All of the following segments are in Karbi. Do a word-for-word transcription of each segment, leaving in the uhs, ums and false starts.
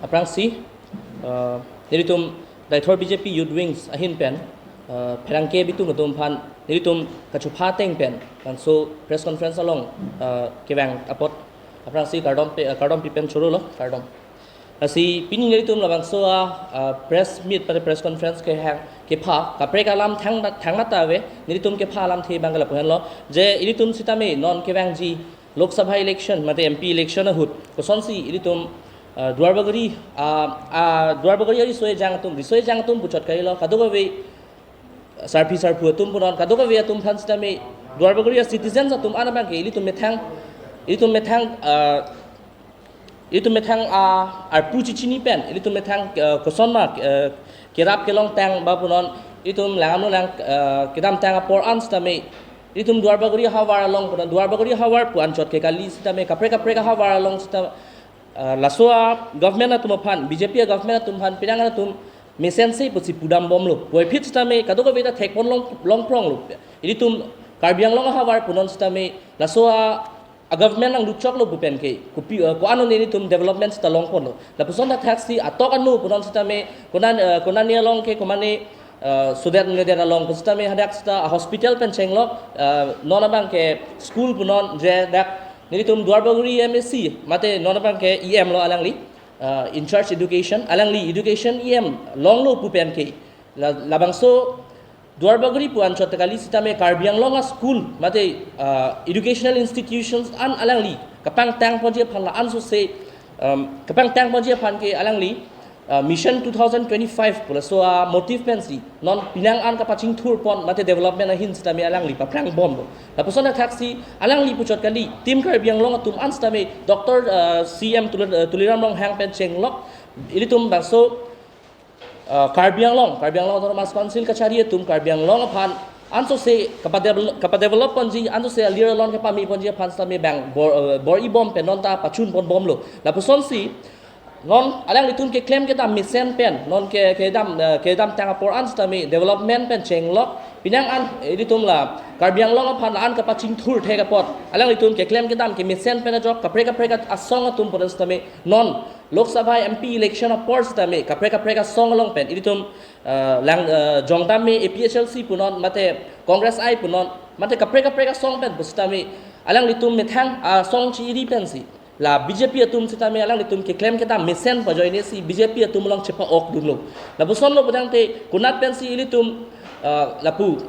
Aphrangsi, uh, nelitum Deithor B J P Youth Wings ahin pen, uh, pherangke bitung atum aphan nelitum kachupha ateng pen, bangso press conference along, uh, kevang apot aphrangsi kardom pe, uh, kardom pi pen chorolo, kardom. Lasi pini nelitum labangso a, uh, press meet pada press conference kehang kepha kaprek alam thang thang mata ave, nelitum kepha alamthe abang ke lapu henlo, je ilitum sitame non kevangji Lok Sabha election mate M P election ahut kosonsi ilitum, uh, Duarbagori, uh, uh, Duarbagori ariso ejang atum, riso ejang atum puchot kalilo, kadokave sarpi sarpo atum punon, kadokave atum aphan sitame Duarbagori a citizens atum an abang ke ilitum methang, ilitum methang, uh, ilitum methang, uh, arpu chichini pen, ilitum methang, uh, kosonma, uh, kerap kelongtang ba punon, ilitum lang amlo lang, uh, kedamtang apor an sitame ilitum Duarbagori ahavar along punon, Duarbagori ahavar pu anchot ke kali sitame kaprek kaprek ahavar along sita, uh, laso a government atum aphan, B J P a government atum aphan pinang atum mesense pusi pudam bomlo. Puvoiphit sitame kadokave ta thekpon long, longpronglo. Ilitum Karbi Anglong ahavar punon sitame laso a, a government nangluchoklo pu pen ke kopi, uh, ko-an nelitum development sita longponlo. Lapuson thakthaksi atok anu punon sitame konan, uh, konane along ke komane, uh, Sudet Ngedet along pu sitame hadak sita a hospital pen chenglok, uh, non abang ke school punon je dak nelitum Duarbagori M A C mate non abang ke E M lo alangli, uh, in charge education, alangli education E M longlo pu pen ke la, labangso Duarbagori pu anchot kali sitame Karbi Anglong a school mate, uh, educational institutions an alangli kapangtang ponji aphan la ansose, um, kapangtang ponji aphan ke alangli, uh, Mission two thousand twenty-five pu laso a motive pensi non pinang an kapachingthur pon mate development ahin sitame alangli paphrang bomlo. Lapuson thakthaksi alangli puchot kali Team Karbi Anglong atum an sitame Doctor, uh, C M Tula-, uh, Tuliram Ronghang pen chenglok ilitum bangso, uh, Karbi Anglong, Karbi Anglong Autonomous Council kachari atum Karbi Anglong aphan ansose kapadevel-, kapadevelop ponji, ansose alir alon kepame ponji aphan sitame bang bor, uh, bor-i bom pen non ta pachun pon bomlo. Lapusonsi non alanglitum keklem kedam mesen pen, non ke, kedam, uh, kedamtang apor an sitame development pen chenglok, pinang an ilitum la Karbi Anglong aphan la an kapachingthur thek apot alanglitum keklem kedam kemesen pen ajok kaprek kaprek asong atum pon sitame non Lok Sabha M P election apor sitame kaprek kaprek asong along pen ilitum, uh, lang, uh, jongdam me A P H L C punon mate Congress I punon mate kaprek kaprek asong pen pusitame alanglitum methang asong chi-iri pensi la B J P atum sitame alanglitum keklem kedam mesen pajoine si B J P atum along chepa-ok dunlo. Lapusonlo putangte konat pensi ilitum, uh, lapu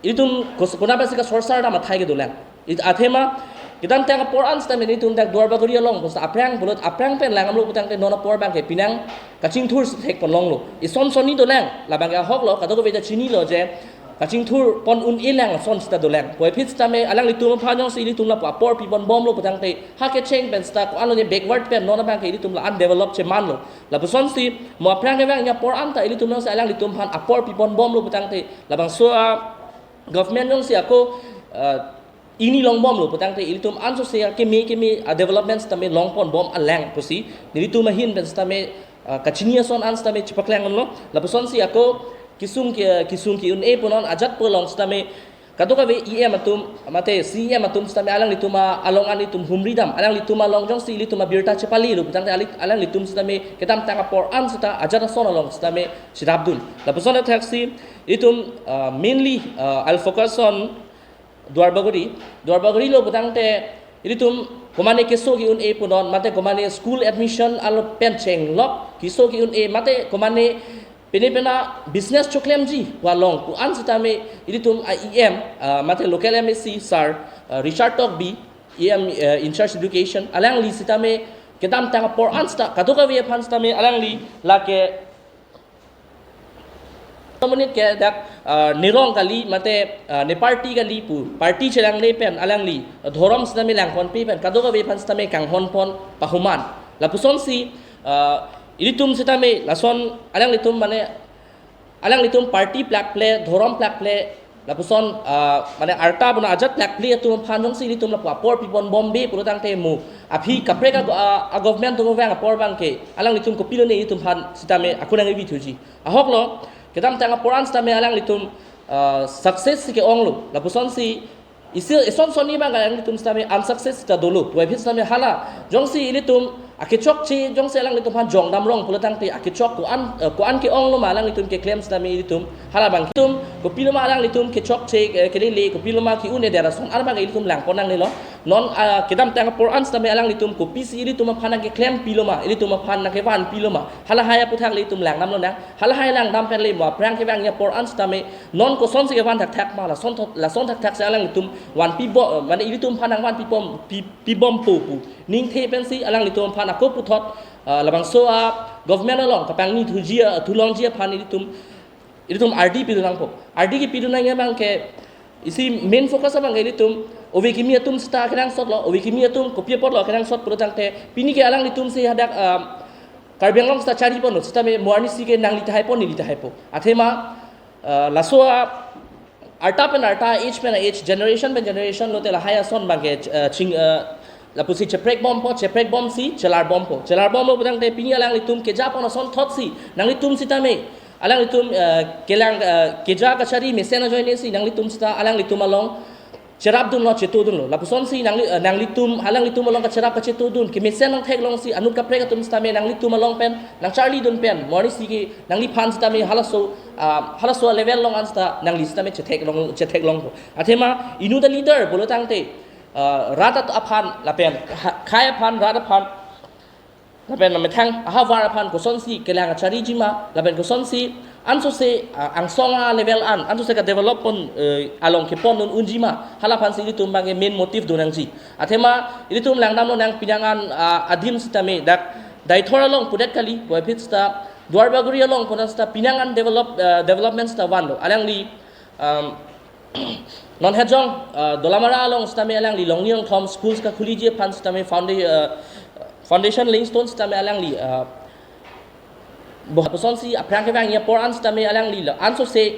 ilitum kos-, konat pensi kasorsar dam athai kedolang. It athema kedamtang apor an sitame nelitum dak Duarbagori along pusi aphrang pulut aphrang pen lang amlo putangte non apor abang ke pinang kachingthur si thek pon longlo. Ison sonni dolang, labang ke ahoklo, kadokave ta chinilo je kachingthur pon un-e lang ason sita dolang. Puvoiphit sitame alanglitum aphan jongsi ilitum lapu apor pi pon bomlo putangte ha kecheng pen sita ko-an lone backward pen non abang ke ilitum la undeveloped chemanlo. Lapusonsi mo aphrang kevangji apor an ta ilitum jongsi alanglitum aphan apor pi pon bomlo putangte labangso a government jongsi ako, uh, ingni long bomlo putangte ilitum ansose keme keme a development sitame long pon bom alang pusi nelitum ahin pen sitame, uh, kachini ason an sitame chepaklang lo. Lapusonsi ako kesung ke, kesung ke-un-e punon ajat pu along sitame kadokave E M atum mate C E M atum sitame alanglitum a, along an ilitum humri dam, alanglitum along jongsi ilitum abirta chepalelo putangte alit-, alanglitum sitame kedamtang apor an sita ajat ason along sitame chedap dun. Lapuson thakthaksi ilitum, uh, mainly, uh, I'll focus on Duarbagori, Duarbagori lo putangte ilitum komane keso ke-un-e punon mate komane school admission alo pen chenglok keso ke-un-e mate komane pene pena business choklemji pu along pu an sitame ilitum a E M, uh, mate local M A C sir, uh, Richard Tokbi, E M, uh, in charge education, alangli sitame kedamtang apor an sita kadokave aphan sitame alangli lake monit ke dak, uh, nerong kali mate, uh, ne party kali pu party chelangle pen alangli, uh, dhorom sitame langponpe pen kadokave aphan sitame kanghon pon pahuman. Lapusonsi, uh, ilitum sitame lason alanglitum mane alanglitum party plakple, dhorom plakple, lapuson, uh, mane arta bona ajat plakple atum aphan jongsi ilitum lapu apor pi pon bombe pulotangte mo aphi kaprek a, a, a government atum vang apor abang ke alanglitum kopilone ilitum aphan sitame ako nangkebi thuji. Ahoklo, kedamtang apor an sitame alanglitum, uh, success si ke-onglo. Lapusonsi isi ison sonni abang alanglitum sitame unsuccess sita dolo. Puvoiphit sitame hala jongsi ilitum Akechokche jongsi alanglitum aphan jongdam rong pulo tangte akechok ko-an, eh, ko-an ke-ong lo ma alanglitum keklem sitame ilitum halabang ilitum kopilo ma alanglitum kechokche, eh, kelele kopilo ma ke-un-edet ason arabang ilitum langpon nangnelo. Non, ah, kedamtang apor an sitame alanglitum kopisi ilitum aphan nangkeklem pilo ma, ilitum aphan nangkevan pilo ma, halahai aputhak le ilitum langdam lonang. Halahai langdam pen le mo aphrang kevangji apor an sitame non kosonsi kevan thakthak ma, lason thot, lason thakthak si alanglitum vanpi bo, mane ilitum aphan nangvanpi bom, pi, pi bompo pu ningthe pensi alanglitum aphan ako puthot, ah, labangso a government along kapangni thuji a, thulongji aphan ilitum, ilitum ardi pidun nangpo. Ardi kepidun nangji abang ke isi main focus abang ke ilitum ove kimi atum sita kenangsot lo, ove kimi atum kopi apotlo kenangsot pulo tangte pini ke alanglitum si hadak, ah, Karbi Anglong sita chari ponlo sitame mo arnisi ke nangli tahai po, neli tahai po. Athema, ah, laso a arta pen arta, age pen age, generation pen generation lote lahai ason abang ke, eh, ching, eh, lapusi cheprek bompo, cheprek bomsi chelar bompo. Chelar bomlo pulo tangte pini alanglitum keja pon ason thotsi nanglitum sitame alanglitum, eh, kelang, eh, keja kachari mesen ajoine si nanglitum sita alanglitum along cherapdunlo, chetodunlo. Lapusonsi nangli, eh, nanglitum, alanglitum along kacherap kachetodun kemesen nangtheklongsi anut kaprek atum sitame nanglitum along pen nangcharlidun pen mo arnisi ke nangliphan sitame halaso, ah, halaso level along an sita nangli sitame chetheklong, chetheklongpo. Athema inut a leader pulo tangte, ah, rat at aphan lapen ha-, khei aphan, rat aphan lapen methang ahavar aphan kosonsi kelang chariji ma, lapen kosonsi ansose, ah, angsong a level an ansose kadevelop pon, eh, along kepondun unji ma, halaphansi ilitum abang ke main motive do nangji. Athema ilitum langdam lonang, pinangan, ah, adim sitame dak Deithor along pudet kali, puvoiphit sita Duarbagori along pudet sita pinangan develop, eh, development sita vanlo. Alangli, um, non hejong, eh, Dolamara along sitame alangli Longni Longthom schools kakhuliji aphan sitame founda-, eh, foundation laying stone sitame alangli, eh, bo-, pusonsi aphrang kevangji apor an sitame alangli lo ansose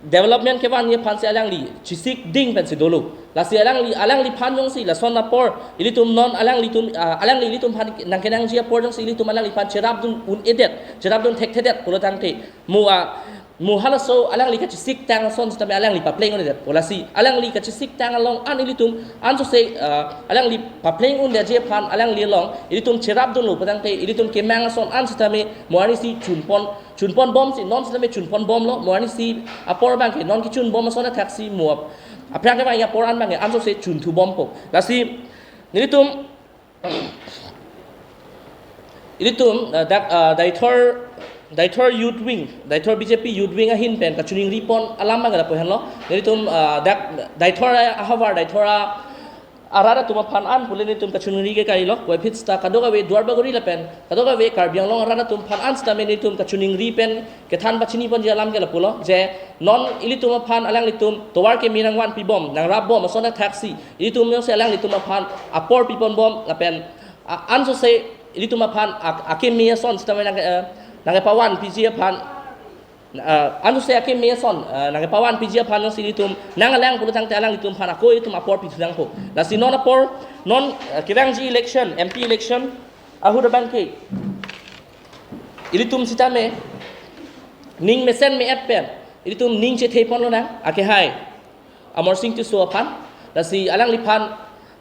development kevanji aphansi alangli chesik ding pensi dolo. Lasi alangli, alangliphan jongsi lason apor ilitum non alanglitum, ah, alangli ilitum aphan nangkenangji apor jongsi ilitum alangliphan cherapdun un-edet, cherapdun thekthedet pulo tangte mo a, mo halaso alangli kachesik tang ason sitame alangli papleng un-edet. Lasi alangli kachesik tang along an ilitum ansose, ah, alangli papleng un-edetji aphan alangli along ilitum cherapdunlo pulo tangte ilitum kemang ason an sitame mo arnisi chunpon, chunpon bomsi non sitame chunpon bomlo, mo arnisi apor abang ke non kechun bom ason athaksi mo ap-, aphrang kevangji apor an abang ke ansose chunthu bompo. Lasi nelitum, ilitum, ah, dak, ah, Deithor, Deithor Youth Wing, Deithor B J P Youth Wing ahin pen kachiningri pon alam abang ke lapu henlo. Nelitum, ah, dak Deithor ahavar, Deithor a arat atum aphan an pule nelitum kachiningri ke kailo, puvoiphit sita kadokave Duarbagori lapen kadokave Karbi Anglong arat atum aphan an sitame nelitum kachiningri pen kethan pachini ponji alam ke lapulo, je non ilitum aphan alanglitum tovar keme nangvanpi bom, nangrap bom ason athaksi ilitum jongsi alanglitum aphan apor pipon bom lapen, a, ansose ilitum aphan ak-, akeme ason sitame nang, eh, nangkepavanpiji aphan, ah, ansose akeme ason, ah, nangkepavanpiji aphan jongsi ilitum nanglang pulo tangte alanglitum aphan ako ilitum apor pithu nangpo. Lasi non apor, non, ah, kevangji election, M P election ahut abang ke ilitum sitame ning mesen me-et pen ilitum ning chethe pon lonang, akehai Amarsing Tisso aphan. Lasi alangliphan,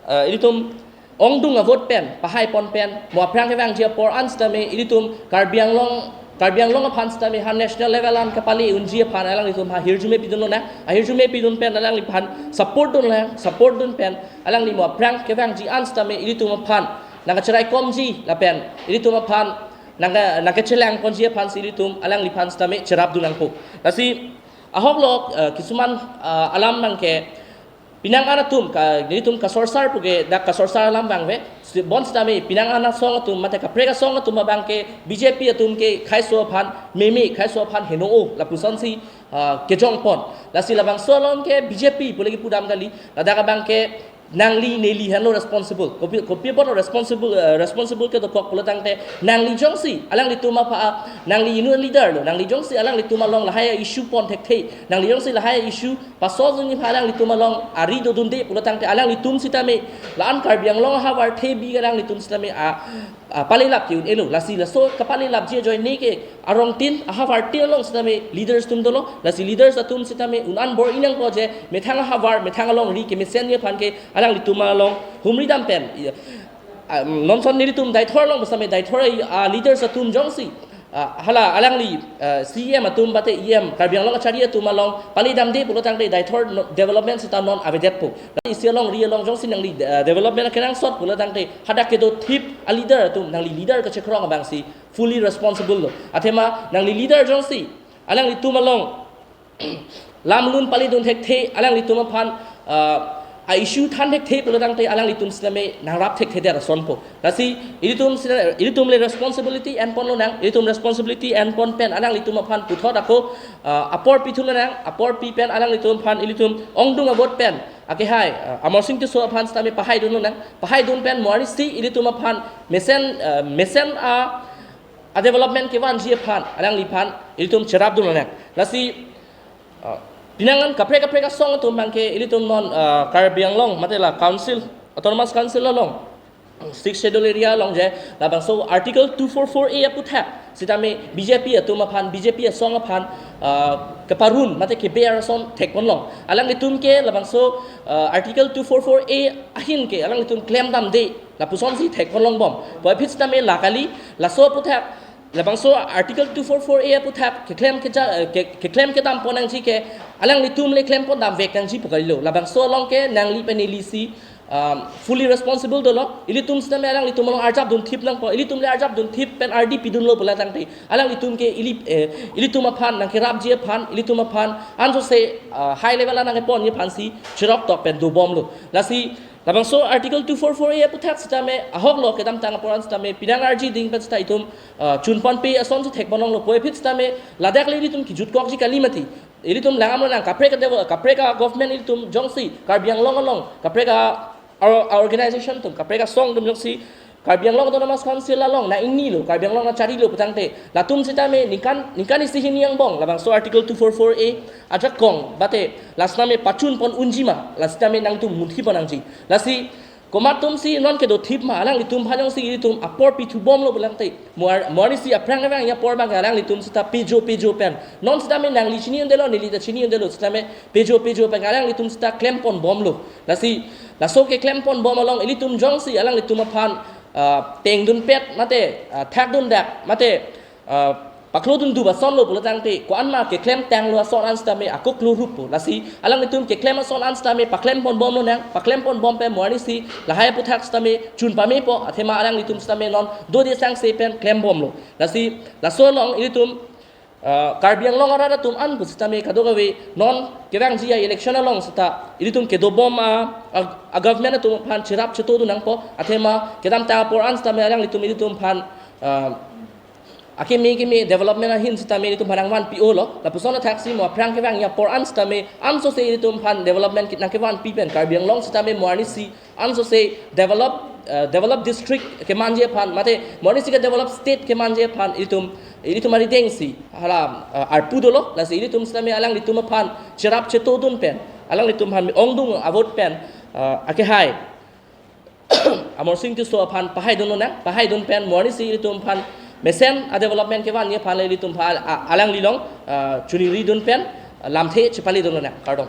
eh, ilitum ongdung a-vote pen pahai pon pen mo aphrang kevangji apor an sitame ilitum Karbi Anglong, Karbi Anglong aphan sitame ha national level an kapale unji aphan alanglitum ha hirjume pidun lonang. Ahirjume pidun pen alangliphan support dun lang, support dun pen alangli mo aphrang kevangji an sitame ilitum aphan nangkacharaikomji lapen ilitum aphan nangka, nangkachelang ponji aphansi ilitum alangliphan sitame cherapdun nangpo. Lasi ahoklo, eh, kisuman, eh, alam abang ke pinangan atum ka, nelitum kasorsar pu ke dak kasorsar alam abang ave. Si, bonsitame pinangan asong atum mate kaprek asong atum abang ke B J P atum ke khaiso aphan meme, khaiso aphan heno-o lapusonsi, ah, kejong pon. Lasi labangso along ke B J P pule kepudam kali, ladak abang ke nangli neli henlo responsible. Kopi, kopi apotlo responsible, eh, responsible kedokok pulo tangte nangli jongsi alanglitum aphan, ah, nangli inut leader lo, nangli jongsi alanglitum along lahai issue pon thekthe, nangli jongsi lahai issue paso juni aphan alanglitum along ari dodunde pulo tangte alanglitum sitame la-an Karbi Anglong ahavar thebi alanglitum sitame a, a, palelap ke un-elo. Lasi laso kapalelapji ajoine ke arongtin ahavartin along sitame leaders atum dolo. Lasi leaders atum sitame un-an bor-i nangpo je methang ahavar, methang alongri kemesenji aphan ke alanglitum along humri dam pen, iya, Ah, non son nelitum Deithor along besame Deithor a, ah, leaders atum jongsi, ah, hala alangli, ah, C E M atum bate E M Karbi Anglong kachari atum along pali damde pulo tangte Deithor no, development sita non avedetpo. Isi alongri along jongsi nangli, ah, development kenangsot pulo tangte hadak kedo thip a leader atum, nangli leader kachekrong abangsi fully responsible lo. Athema nangli leader jongsi alanglitum along lamlun palidun thekthe, alanglitum aphan, ah, a issue than thekthe pulo tangte alanglitum sitame nangrap thekthe der asonpo. Lasi ilitum sita, ilitum le responsibility enpon lonang, ilitum responsibility enpon pen alanglitum aphan puthot ako, ah, apor pithu lonang, apor pi pen alanglitum aphan ilitum ongdung a-vote pen akehai, ah, Amarsing Tisso aphan sitame pahaidun lonang, pahaidun pen mo arnisi ilitum aphan mesen, ah, mesen a a development kevanji aphan alangliphan ilitum cherapdun lonang. Lasi, ah, pinangan kaprek kaprek asong atum abangke ilitum non, ah, Karbi Anglong mate la council, autonomous council along Sixth Schedule area along je labangso Article two four four A aputhak sitame B J P atum aphan, B J P asong aphan, ah, keparun mate keber ason thekpon long. Alanglitum ke labangso, ah, Article two four four A ahin ke alanglitum klem damde lapusonsi thekpon longbom. Puvoiphit sitame la kali, laso aputhak labangso Article two four four A aputhak keklem keja, eh, ke, keklem kedampon nangji ke alanglitum le klempon damvek nangji pu kalilo. Labangso along ke nangli pen nelisi, um, fully responsible dolo. Ilitum sitame alanglitum along arjapdun thip nangpo. Ilitum le arjapdun thip pen ardi pidunlo pulo tangte alanglitum ke ili, eh, ilitum aphan nangkerapji aphan, ilitum aphan ansose, ah, high level anangkeponji aphansi cheroktok pen dobomlo. Lasi labangso Article two four four A aputhak sitame ahok lo, kedamtang apor an sitame pinang arji ding pen sita itum, ah, chunponpe asonsi thekpon longlo. Puvoiphit sitame ladak le ilitum kijutkokji kali mati. Ilitum langdam lonang kaprek a devel-, kaprek a government ilitum jongsi Karbi Anglong along kaprek a or-, a organization atum, kaprek asong atum jongsi Karbi Anglong Autonomous Council along nang-ingnilo, Karbi Anglong nangcharilo pu tangte latum sitame ningkan, ningkan isi hini angbong labangso Article two four four A ajakong bate la sitame pachunpon unji ma, la sitame nangtum munthipon nangji. Lasi komat atumsi non kedo thip ma, alanglitum aphan jongsi ilitum apor pithubomlo pulo tangte mo ar-, mo arnisi aphrang kevangji apor abangke alanglitum sita pejo pejo pen, non sitame nangli chini-undelo, neli ta chini-undelo, sitame pejo pejo pen alanglitum sita klemponbomlo. Lasi laso keklempon bom along ilitum jongsi alanglitum aphan, ah, tengdunpet mate, ah, thakdundak mate, ah, paklodundup asonlo pulo tangte ko-an ma keklemtanglo ason an sitame akoklo rup po. Lasi alanglitum keklem ason an sitame paklempon bom lonang, paklempon bom pen mo arnisi lahai aputhak sitame chun pamepo, athema alanglitum sitame non dode sangse pen klembomlo. Lasi laso along ilitum, ah, Karbi Anglong arat atum an pu sitame kadokave non kevangji a-election along sita ilitum kedobom a, a, a government atum aphan cherap chetodun nangpo, athema kedamtang apor an sitame alanglitum ilitum aphan, ah, akeme keme development ahin sitame ilitum aphan nangvanpi-olo. Lapuson athaksi mo aphrang kevangji apor an sitame ansose ilitum aphan development kit nangkevanpi pen Karbi Anglong sitame mo arnisi ansose develop, eh, develop district kemanji aphan mate mo arnisi ke develop state kemanji aphan ilitum, ilitum aridengsi hala, eh, arpu dolo. Lasi ilitum sitame alanglitum aphan cherap chetodun pen, alanglitum aphan ongdung a-vote pen, eh, akehai Amarsing Tisso aphan pahaidun lonang, pahaidun pen mo arnisi ilitum aphan mesen a development kevanji aphan le ilitum aphan a, alangli along, ah, chuningridun pen, ah, lamthe chepalidun lonang. Kardom.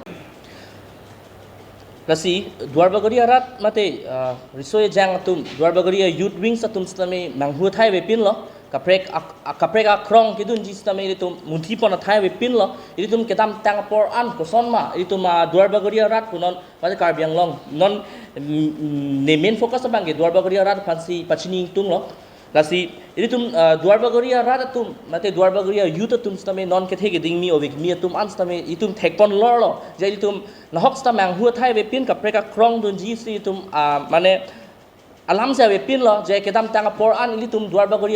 Lasi Duarbagori arat mate, ah, riso ejang atum, Duarbagori a-youth wings atum sitame manghu athai avepinlo, kaprek ak-, ak-, kaprek akrong kedunji sitame ilitum munthipon athai avepinlo, ilitum kedamtang apor an koson ma ilitum, ah, Duarbagori arat punon mate Karbi Anglong non, mm, mm, ne main focus abangke Duarbagori arat aphansi pachini ingtunglo. Lasi ilitum, ah, Duarbagori arat atum mate Duarbagori a-youth atum sitame non kethe keding mi ove kimi atum an sitame itum thekpon lorlo je ilitum nahok sita manghu athai avepin, kaprek akrong dunji si itum, ah, mane alamsi avepinlo je kedamtang apor an ilitum Duarbagori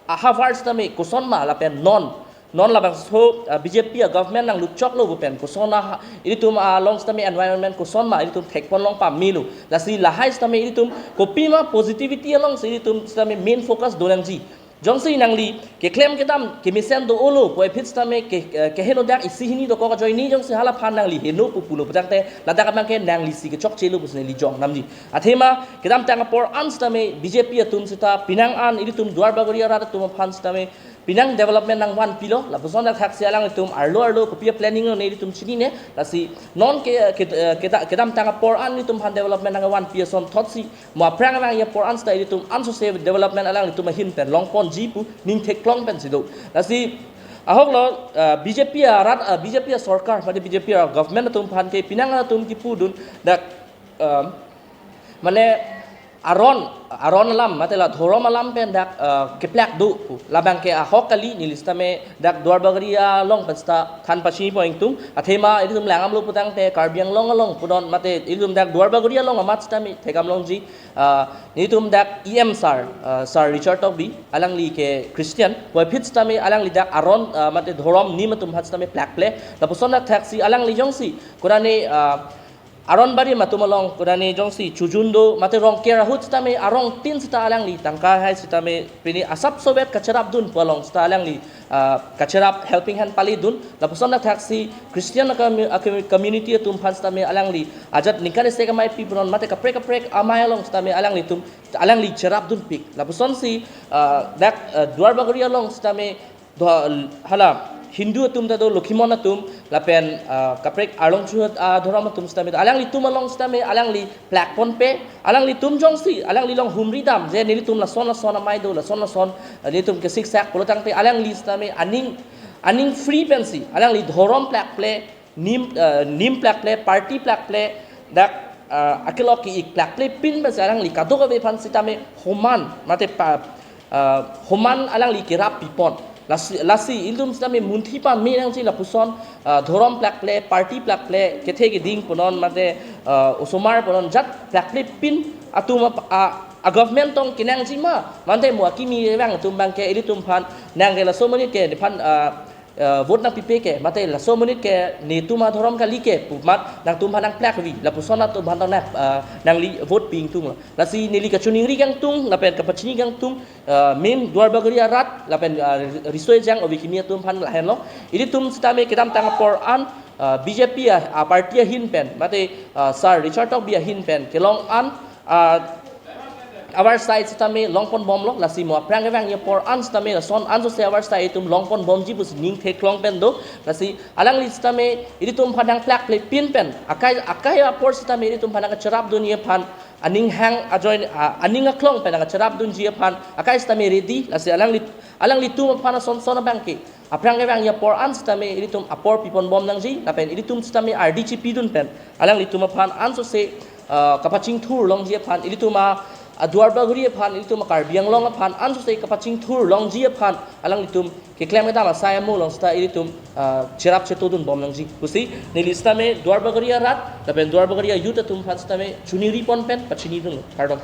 ahavar sitame koson ma lapen non, non labangso, ah, B J P a-government nanglutchoklo pu pen koson a, ilitum along sitame environment koson ma ilitum thekpon long pamelo. Lasi lahai sitame ilitum kopima positivity alongsi ilitum sitame main focus do nangji. Jongsi nangli keklem kedam kemesen do-olo puvoiphit sitame ke, eh, kehenodak isi hini dokok ajoine jongsi hala aphan nangli heno pu pulo pu tangte ladak abangke nanglisi kechokchelo pusi neli jong namji. Athema kedamtang apor an sitame B J P atum sita pinang an ilitum Duarbagori arat atum aphan sitame Pinang development nangvanpilo, lapuson dak thaksi alanglitum arlo arlo kopi a-planning lo nelitum chinine, lasi non ke, ke, eh, keda-, kedamtang apor an nelitum aphan development nangvanpi ason thotsi, mo aphrang vangji apor an seta ilitum ansose development alanglitum ahin pen longponji pu ning theklong pensi do. Lasi ahok lo, eh, B J P arat, eh, B J P asorkar, mate B J P a-government atum aphan ke pinang atum kipudun dak, eh, mane aron, aron alam, mate la dhorom alam pen dak, eh, keplak do pu. Labang ke ahok kali, neli sitame dak Duarbagori along pen seta than pachini po ingtung. Athema ilitum langdamlo putangte Karbi Anglong along punon, mate ilitum dak Duarbagori along amat sitame thekdam longji. Eh, nelitum dak E M sir, eh, Sir Richard Tokbi, alangli ke Christian, puvoiphit sitame alangli dak aron, eh, mate dhorom nim atum aphan sitame plakple. Lapuson dak thaksi alangli jongsi, kurani, eh, aron barim atum along, kurani jongsi chojun do, mate Rongker ahut sitame arong tin seta alangli tangka hai sitame pini asapsovet kacherapdun pu along seta alangli, ah, kacherap helping hand palidun. Lapuson dak thaksi Christian a-commu-, a-commu-, community atum aphan sitame alangli ajat ningkan isi amei pi punon, mate kaprek kaprek amei along sitame alanglitum, alangli cherapdunpik. Lapusonsi, ah, dak, ah, Duarbagori along sitame do, hala Hindu atum ta do, Lokhimon atum, lapen, ah, kaprek arlong chuhat, ah, dhorom atum sitame do, alanglitum along sitame alangli plakponpe. Alanglitum jongsi alangli along humridam je nelitum lason lason amei do, lason lason, ah, nelitum kesiksak pulotangte alangli sitame aning, aning free pensi alangli dhorom plakple, nim, ah, nim plakple, party plakple, dak, ah, akelok ki-ik plakple pin pensi alangli kadokave aphan sitame homan, mate pa, ah, homan alangli kerap pipon. Lasi, lasi ilitum sitame munthi pame nangji lapuson, ah, dhorom plakple, party plakple, kethe keding punon, mate, ah, osomar punon, jat plakple pin atum a, a, a-government tong kenangji ma, mate mo akimi vang atum abang ke ilitum aphan nang ke laso amonit ke nephan, ah, ah, vote nangpipe ke, mate laso amonit ke netum adhorom kali ke pu amat nangtum aphan nangplakvi, lapuson atum aphan tong nang, ah, nangli vote pi ingtung lo. Lasi neli kachiningri kangtung, lapen kapachini kangtung, ah, main Duarbagori arat, lapen, ah, riso ejang ove kimi atum aphan lahenlo. Ilitum sitame kedamtang apor an, ah, B J P a, a-party ahin pen, mate, ah, Sir Richard Tokbi ahin pen kelong an, ah, avarsai sitame longponbomlo, lasi mo aphrang kevangji apor an sitame lason ansose avarsai atum longponbomji pusi ning theklong pen do. Lasi alangli sitame ilitum aphan nangplakple pin pen, akai, akai apor sitame ilitum aphan nangkacherapdunji aphan, aning hang ajoine, ah, aning aklong pen nangkacherapdunji aphan akai sitame ready. Lasi alangli, alanglitum aphan ason son abang ke aphrang kevangji apor an sitame ilitum apor piponbom nangji, lapen ilitum sitame ardi chipidun pen alanglitum aphan ansose, ah, kapachingthur longji aphan, ilitum a, a-Duarbagori aphan, ilitum a-Karbi Anglong aphan ansose kapachingthur longji aphan alanglitum keklem kedam asai amo along seta ilitum, ah, cherap chetodunbom nangji pusi neli sitame Duarbagori arat lapen Duarbagori a-youth atum aphan sitame chiningripon pen pachinidun. Kardom.